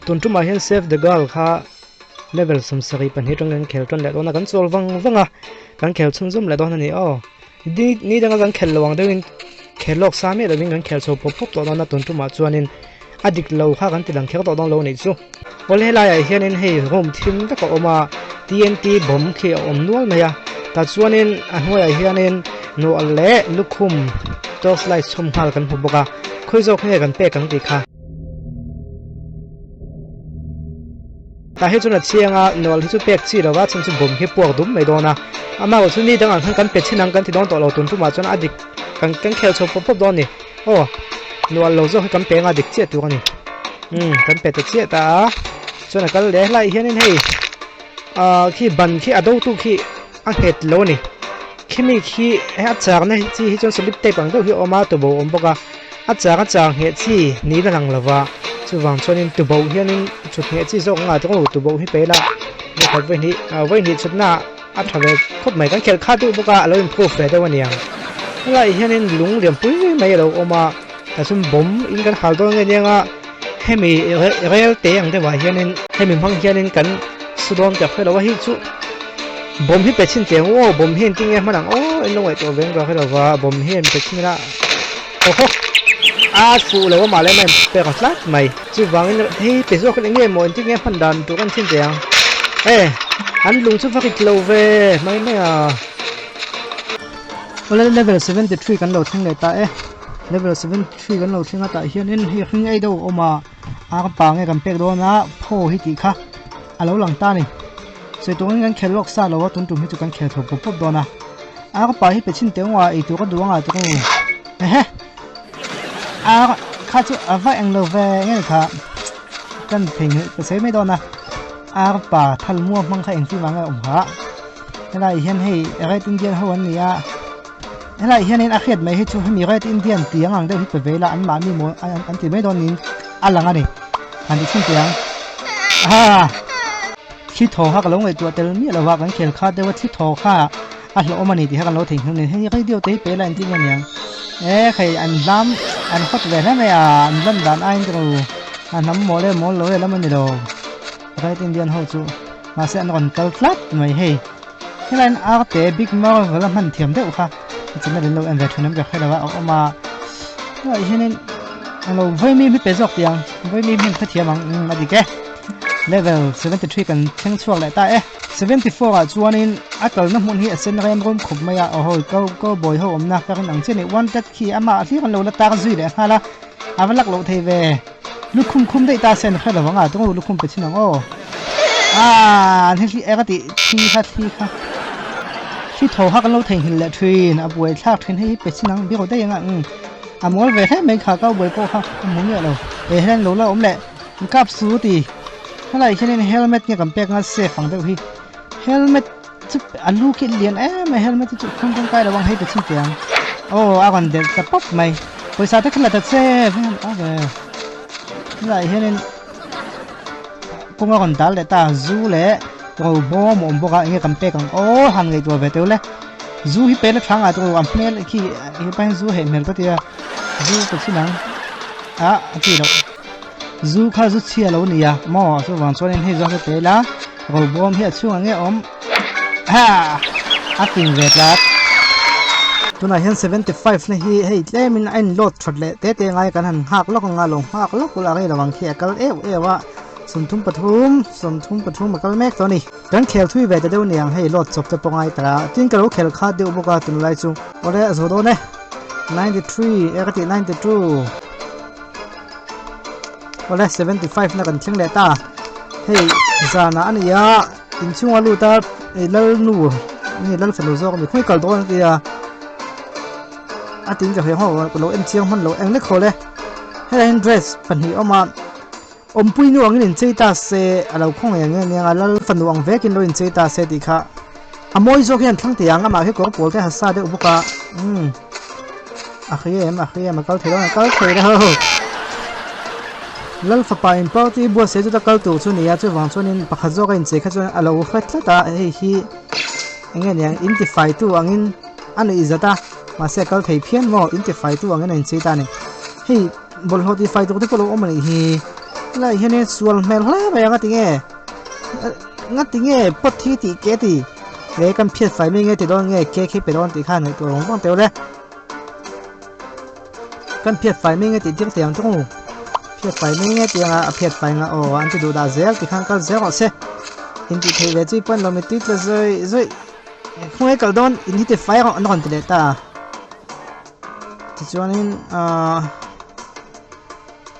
Tun tumah hian Save the Girl kha level 72 atang kan khel tan leh dawn a, kan chawl vang vang a, kan khel chhunzawm leh dawn a ni aw. Ni ni danga kan khel lo ang deuhin khel lawk sa miah lovin kan khel chho pawp pawp tawh dawn a, tun tumah chuanin a dik lo kha kan ti lang kher tawh dawn lo a nih chu. Awle helaiah hianin hei room thim vek a awm a, TNT bomb khi a awm nual mai a, tah chuanin a hnuaiah hianin nuah leh lukhum torch light chhawm nghal kan hmu bawk a, khawi zawk nge kan pek ang tih kha. Tah hi chuan a chiang a, nual hi chu pek chi lo va, chhan chu bawm hi puak dum mai dawn a. Amah erawh chu ni dangah khan kan pe chin ang kan ti dawn tawh lo, tun tumah chuan a dik kan kan khel chho pawp pawp dawn a ni. Aw, nual lo zawk hi kan peng a dik chiah tur a ni. Umm, kan pe ta chiah ta a, chuan a kal leh hlai hianin hei ah khi ban khi a do tu khi a nghet lo a ni. Khimi khi he a chakna chi hi chuan solid tape ang deuh hi a awm a, tubo a awm bawk a. A chang a chang ngheh chi niin a lang lova, chuvang chuanin tuboh hianin chhut ngheh chi zawk anga tawng lo tuboh hi pe ila vawikhat vawihnih ah vawihnih chhutna a tha ve khawp mai kan khelh kha deuh bawk a a lo improve ve deuh a niang. Helaiah hianin lung lian pui mai a lo awm a, tah chuan bawm in kan hal dawn nge nia nga hemi rel te ang deuhah hianin hemi hmang hianin kan su dawn tak hre lo a, hei chu bawm hi pe chhin teh ang u aw bawm hi engtin nge hman ang aw in lo ngaihtuah ve ang ka hre lova bawm hian pe chhin ila. Awhaw! A fuh lo a mah leh mai pek ang tlat mai. Chuvangin hei pe zawk eng nge maw engtin nge hman dan tur kan chhin teh ang. E! An lung chu va rit lo ve mai mai a. Awle level 73 kan lo thleng leh ta e. Level 73 kan lo thleng a tah hianin hei hring ei deuh a awm a. A pa nge kan pek dawn a phaw hi tih kha a lo lang ta a ni. Sawi turin kan khel lawk sa lo a tun tum hi chu kan khel tho pawp pawp dawn a. A ka pa hi pe chhin teh ungah ei tur ka duh anga ti ru. Ehe! A kha chu a va eng lo ve nge ni kha kan thei ngei ka sawi mai dawn a. A ka pa thal mua hmang kha engtin vang nge a awm kha. Helai hian hei Red Indian ho an ni a. Helai hianin a hriat mai hi chu hemi Red Indian tih ang ang deuh hi pe ve ila anmahni maw an ti mai dawn niin a lang a ni. Han ti chhin teh ang. Aha! Thli thaw kha ka lo ngaihtuah tel miah lo a, kan khel kha deuh a thli thaw kha a hlauhawm a ni tih kha kan lo theihnghilh nen hei radio te hi pe la engtin nge niang e hei an hlam an hawt ve hle mai a an lan dan aiin ka ru a hnam mawl e mawl lo e lam a ni lo Red Indian ho chu mahse an rawn kal tlat mai hei helaiin ar te big marvel a hman thiam deuh kha channel in lo en ve thin awm ka hre lo a a awm a helaiah hianin alo vaimim hi pe zawk tih ang vaimim hi an hrethiam ang umm a dik e. Level 73 kan thleng chhuak leh ta e. 74 ah chuanin a kalna hmun hi a sen rem rum khawp mai a, awhawi ko cowboy ho awmna ka rin ang chiah a ni. Wanted khi amah hlir an lo la tar zui leh nghal a, a va lak loh thei ve. Lukhum khum daih ta se an hre lo ang a, tunge lukhum pe chin ang aw. Aaa an hli eng a tih thli kha thli kha thli thaw kha kan lo theihnghilh leh thin a buai thlak thin hei hi pe chin ang bik deuh ang a umm a mawl ve hle mai kha cowboy pawh kha a hmu miah lo e heng lo la awm leh. Kap su ti helai hianin helmet nge kan pek nga safe ang deuh hi helmet chu a lu khi lian em mai helmet hi chu khum tangkai lo ang hei ta chhin teh ang aw a rawn delh ta pawp mai pawisa te kha la ta che a ve helai hianin kawng a rawn dal leh ta zu leh ro bawm a awm bawk a enge kan pek ang aw han ngaihtuah ve teuh le zu hi pe la tha ngah tur a hmel khi hepa hian zu a heh hmel ka tia zu ka chhin ang ah a ti loh. Zu kha zu chhia lo nia maw chuvang chuanin hei zawng hi pe ila ro bawm hi a chhungah nge awm ha a fing ve tlat. Tunah hian 75 na hi hei tlemin a in load that leh te te ngai kan han nghak lawk anga lo nghak lawk ula rei lo ang khi a kal eu eu a 33 33 a kal mek tawh a ni. Kan khel thui ve ta deuh niang hei load chawp te pawh ngai ta tin ka lo khel khat deuh bawk a tunlai chu awle a zo dawn e 93 e ka tih 92. Awle 75 na kan thleng leh ta hei zana a ni a inchhunga lut a lal nu nge lal fanu zawk a ni khawi kal dawn a tia a tin ka hre ho ka lo en chiang hman lo eng lek haw le helai hian dress pahnih a awm a awmpui nu angin inchei ta se a lo khaw ngei ang eng a lal fanu ang vekin lo inchei ta se tih kha a mawi zawk hian thlang teh ang amah hi kawr pawl te ha sa deuh bawk a umm. A hria em a hria em a kal thei dawn a kal thei lo Lal fapa in party buatsaih chu ta kal tur chu nia chuvang chuanin pakhat zawk a inchei kha chuan a lo hre tlat a hei hi eng nge niang in tifai tu angin a nuih zat a mahse a kal thei phian maw in tifai tu angin a inchei ta a ni hei. Bawlhhlawh tih fai tur te pawh a lo awm a nih hi. Helaiah hianin sual hmel hle mai a ngatinge ngatinge pot hi tih ke ti he kan phiat fai mai nge ti dawn nge cake hi pe dawn tih khan ngaihtuah vang vang teuh le. Kan phiat fai mai nge tih tir teh ang chu phiat fai mai nge tih anga a phiat fai nga aw an ti duh dah zel ti khan kal zel rawh se. Intih theih ve chi pawn lo mittui tla zawih zawih khawnge kal dawn in hi ti fai rawh an rawn ti leh ta. Tichuanin ahh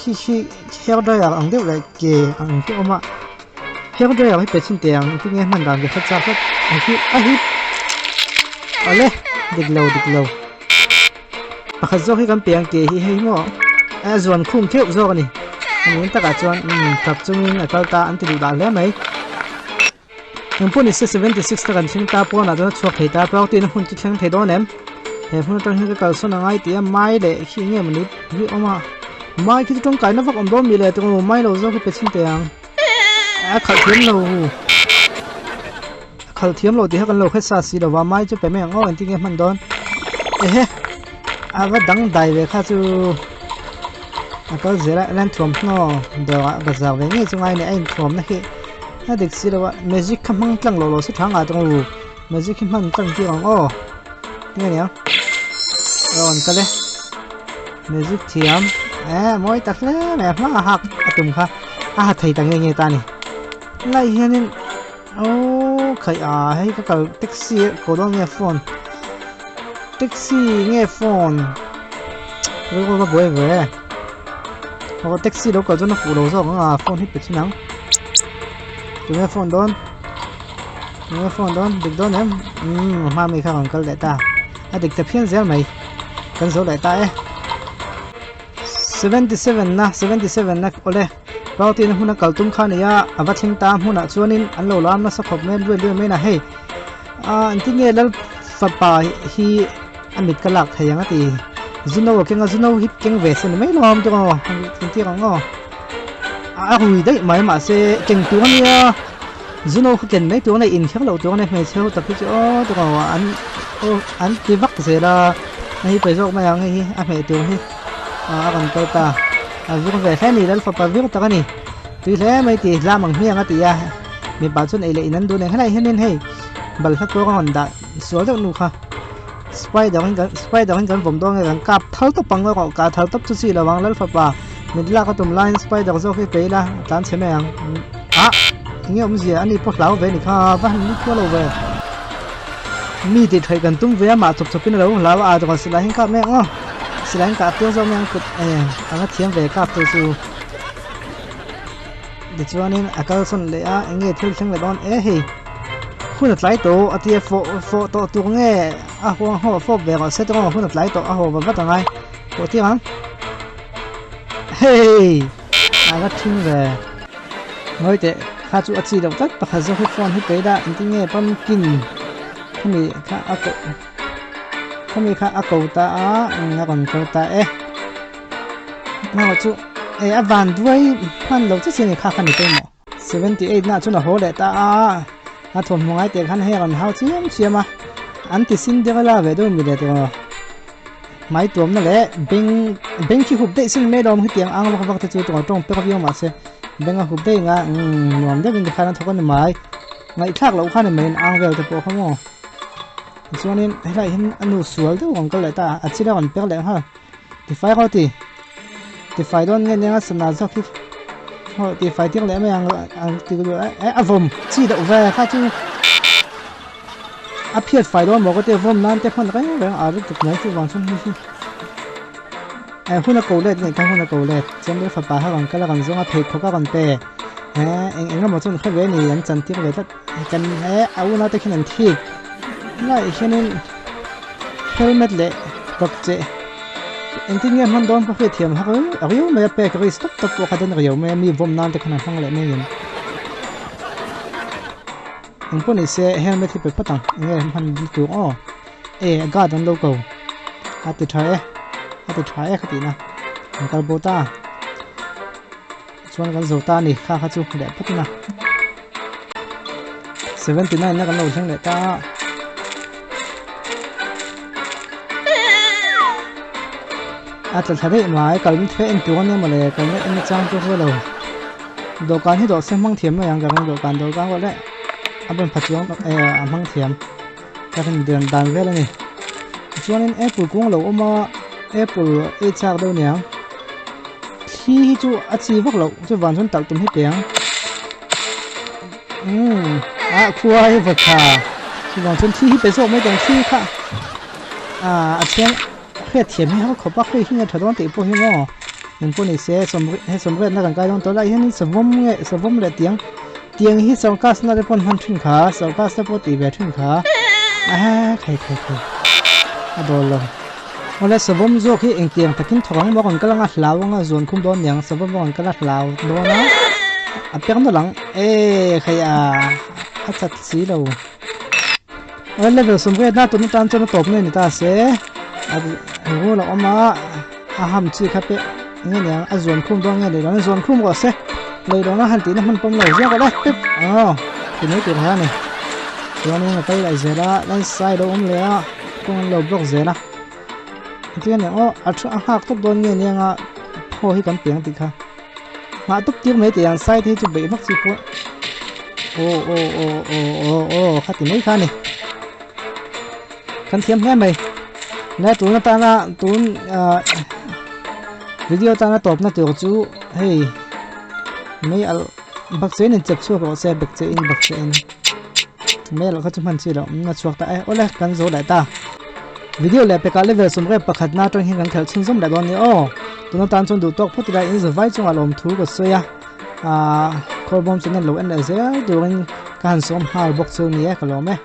khi khi hair dryer ang deuh leh ke ang te a awm a hair dryer hi pe chhin teh ang tinge hman dan ve hret chak hlek a hi a hi awle dik lo dik lo pakhat zawk hi kan pe ang ke hi hei maw a zuan khum theuh zawk a ni a ni takah chuan umm tap chungin a kal ta an ti duh dah hle mai. Engpawh ni se 76 te kan thleng ta pawnah chuan a chhuak thei ta Protein a hmun chu thleng thei dawn em? He hmun atang hian ka kalsawn a ngai tih a mai leh khi eng nge mawni hi awm a mai khi chu tawngkaina vak awm dawn mi leh tawng mai lo zawk hi pe chhin teh ang a khalh thiam lo a khalh thiam lo tih kha kan lo hre sa si lova mai chu pe mai ang aw engtin nge hman dawn ehe a va dang dai ve kha chu a kal zel a lan thuamhnaw dawrah bazar ve ngei chu ngai a ni a inthuamna hi. A dik si lo a, magic kha hmang tlang lo lo se tha ngah tawng u, magic hi hman tlang tir ang aw, tinge niang rawn kal e, magic thiam eh mawi tak hle mai a hma a hak a tum kha a ha thei ta nge nge ta a ni helai hianin aww khaih a hei ka kal taxi ko dawn nge phone taxi nge phone rilru va buai ve. Aw taxi lo kal chuan a fuh lo zawk ang a phone hi pe thin ang tunge phone dawn tunge phone dawn dik dawn em umm hma mi kha rawn kal leh ta a dik ta phian zel mai kan zo leh ta e 77 na 77 na awle Rautin hmun a kal tum kha nia a va thleng ta hmunah chuanin an lo lam nasa khawp mai luai luai mai na hei ah engtin nge lal fapa hi a mit ka lak thei ang a ti. Zuno a keng a, Zuno hi keng ve se ni mai lo awm tawh aw, engtir ang aw. A rui daih mai mahse keng tur a nia, Zuno kha ken mai tur a nia, in kher loh tur a nia hmeichhe ho tak hi chu aw tawh aw an aw an ti vak zel a, hei hi pe zawk mai ang hei hi a hmeh tur hi a rawn kal ta, a vir ve hle a ni lal fapa vir tak a ni, tui hle mai ti lam ang hmiang a ti a, mipa chuan ei leh in an duh nen helaiah hianin hei balhla kuang a rawn dah sual deuh nu kha. Spider in kan spider in kan vawm dawn nge kan kap thal tawp ang erawh kah thal tawp chu chi lo ang Lalfapa mit lak a tum laiin spider zawk hi pe ila a tlan chhe mai ang ah enge awmzia ani pawh hlau ve ni kha va han ni khual lo ve mi tih theih kan tum ve a mah chawp chawp in a lo hlau a ah silai hian kap mai ang aw silai in kah tir zawk mai ang kut eh anga thiam ve kap tu chu tichuanin a kalsawn leh a enge thil thleng leh dawn e hei. Hun a tlai tawh a tia fawh fawh tawh tur nge a huang haw fawp ve rawh se tawng hun a tlai tawh a haw va vat angai pawh tir ang hei a va thing ve ngawi teh kha chu a chi loh tlat pakhat zawk hi phone hi pe ila engtin nge pumpkin khami kha a ko khami kha a ko ta a a rawn ko ta e erawh chu e a van duai hman lo che che ni kha kha ni pawimawh. 78 nah chuan a haw leh ta a, a thawmhnaw ngai teh khan hei a rawn hau chiam chiam a, an ti Cinderella ve deuh mi leh tawh hmai tuamna leh beng beng khi hup daih sin mai lawm hetiang ang vak vak te chu tawng tawng pek viau mahse beng a hup daih nga umm nuam deuhin tikhan a thawk a ni mai ngaihthlak loh khan ni mai ang vel te pawh kha maw tichuanin helaiah hian a nu sual deuh rawn kal leh ta a a chil a rawn per leh nghal. Tifai rawh ti. Tifai dawn nge nia sana zawk hi. Ho tifai tir leh mai ang ang ti lu eh a vawm chi deuh ve kha chu. A phiat fai dawn maw ka tia vawm nan te hman reng reng a ri tuk mai chu vang chuan hei hi. Eh hun a ko let nge kha hun a ko let chuan leh fapa kha rawn kal a rawn zawng a pheikhawk a rawn pe. Eh eng eng emaw chuan hre ve a ni an chan tir ve tlat. Kan eh a unau te khian an thik. Helaiah hianin helmet leh kawp cheh engtin nge hman dawn ka hriat thiam har a riau mai a pek risk tawp tawp pawh kha den riau mai a mi vawm nan te khan an hmang leh mai ang engpawh ni se helmet hi pe phawt ang enge hman tur aw e guard an lo ko a ti tha e a ti tha e ka tihna an kal bo ta chuan kan zo ta a ni kha kha chu leh phawt ina. 79 na kan lo thleng leh ta a. A tla thla daih mai kalna te en tur ania mawle kalna en na chang chu hre lo dawhkan hi dawh se hmang thiam mai ang ka ring dawhkan dawhkan ruah leh a ban pha chuang eh a hmang thiam ka rin dan dan vel a ni chuanin apple kung a lo awm a apple ei chak deuh aniang thli hi chu a chi vak loh chuvang chuan talh tum hi pe ang umm ah khua hi va tha chuvang chuan thli hi pe zawk mai tawng thli kha ah a chheng. Hriat thiam hi har khawp a, hei hi nge tha dawn tih pawh hi maw engpawh ni se he sawmriatna kan kai dawn tawh lai hianin savawm nge savawm leh tiang tiang hi circus na te pawh an hman thin kha circus te pawh tih ve thin kha a khai khai khai a dawl lo awle savawm zawk hi engtiang takin thawk ang maw rawn kal anga hlau anga zuan khum dawn niang savawm rawn kal a hlau dawn a a pek nawlh ang e khai a a chat si lo. A level 80 na tun atan chuan a tawp nge ni ta se a rul a awm a a ham chi kha pek nge niang a zuan khum dawn nge leilawn a zuan khum rawh se leilawn a han tihna hman pawm lo ziak rawh le pep aw ti mai tur kha a ni chuanin a kal leh zel a landslide a awm leh a kawng an lo block zel a engtin nge niang aw a thu a nghak tawp dawn nge niang a phaw hi kan piang tih kha. Nghah tuk tir mai teh ang side hi chu beih vak chi pawh aw aw aw aw aw aw kha ti mai kha a ni kan thiam hle mai le tun atana tun ah video atana tawpna tur chu hei mei alh bak che in chep chhuak rawh se bek che in bak che in mei alh kha chu hman chi loh a chhuak ta e awle kan zo leh ta. Video leh pekah level 11 na atang hian kan khelh chhunzawm leh dawn a ni aw. Tuna tan chuan duh tawk phawt ila in zavai chungah lawmthu ka sawi a, aah khawlbawm channel lo en leh zel turin ka han sawm nghal bawk chu ni e ka lawm e.